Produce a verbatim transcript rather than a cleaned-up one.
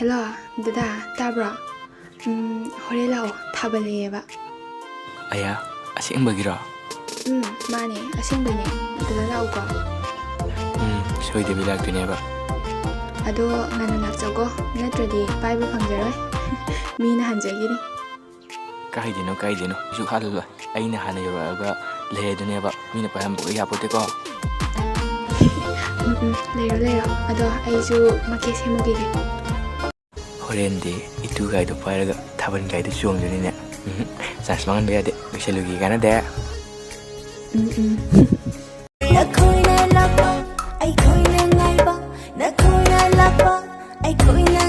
Hello, ꯗꯗꯥ, ꯇꯥꯕ꯭ꯔꯣ? ꯎꯝ, ꯍꯣꯔꯦꯟ ꯂꯥꯛꯑꯣ, ꯊꯥꯕꯜ ꯂꯩꯌꯦꯕ꯫ ꯑꯌꯥ, ꯑꯁꯦꯡꯕꯒꯤꯔꯣ? ꯎꯝ, ꯃꯥꯅꯦ, ꯑꯁꯦꯡꯕꯩꯅꯦ꯫ ꯗꯗꯥ ꯂꯥꯛꯎꯀꯣ꯫ ꯎꯝ, ꯁꯣꯏꯗꯕꯤ ꯂꯥꯛꯇꯣꯏꯅꯦꯕ꯫ ꯑꯗꯣ ꯉꯟꯅ ꯂꯥꯛꯆꯧꯀꯣ, ꯅꯠꯇ꯭ꯔꯗꯤ ꯄꯥꯏꯕ ꯐꯪꯖꯔꯣꯏ꯫ ꯃꯤꯅ ꯍꯟꯖꯈꯤꯅꯤ꯫ ꯀꯥꯏꯗꯦꯅꯣ, ꯀꯥꯏꯗꯦꯅꯣ, ꯀꯩꯁꯨ ꯈꯜꯂꯨꯅꯨ꯫ ꯑꯩꯅ ꯍꯥꯟꯅ ꯌꯧꯔꯛꯑꯒ ꯂꯩꯔꯗꯨꯅꯦꯕ, ꯃꯤꯅ ꯄꯥꯏꯍꯟꯕꯒ ꯌꯥꯄꯣꯠꯇꯦꯀꯣ꯫ ꯎꯝ, ꯎꯝ, ꯂꯩꯔꯣ, ꯂꯩꯔꯣ꯫ ꯑꯗꯣ ꯑꯩꯁꯨ ꯃꯀꯦ ꯁꯦꯝꯃꯨꯈꯤꯒꯦ꯫ ꯍꯣꯔꯦꯟꯗꯤ ꯏꯇꯨꯒꯥꯏꯗꯣ ꯄꯥꯏꯔꯒ ꯊꯥꯕꯜꯒꯥꯏꯗꯣ ꯆꯣꯡꯗꯣꯏꯅꯤꯅꯦ꯫ ꯎꯝ, ꯆꯥꯟꯁ ꯃꯥꯡꯍꯟꯕ ꯌꯥꯗꯦ, ꯂꯣꯏꯁꯜꯂꯨꯒꯦ ꯀꯥꯟꯅꯗꯦ꯫ ꯎꯝ, ꯎꯝ꯫ ꯅꯈꯣꯏꯅ ꯂꯥꯛꯄ, ꯑꯩꯈꯣꯏꯅ ꯉꯥꯏꯕ, ꯅꯈꯣꯏꯅ ꯂꯥꯛꯄ, ꯑꯩꯈꯣꯏꯅ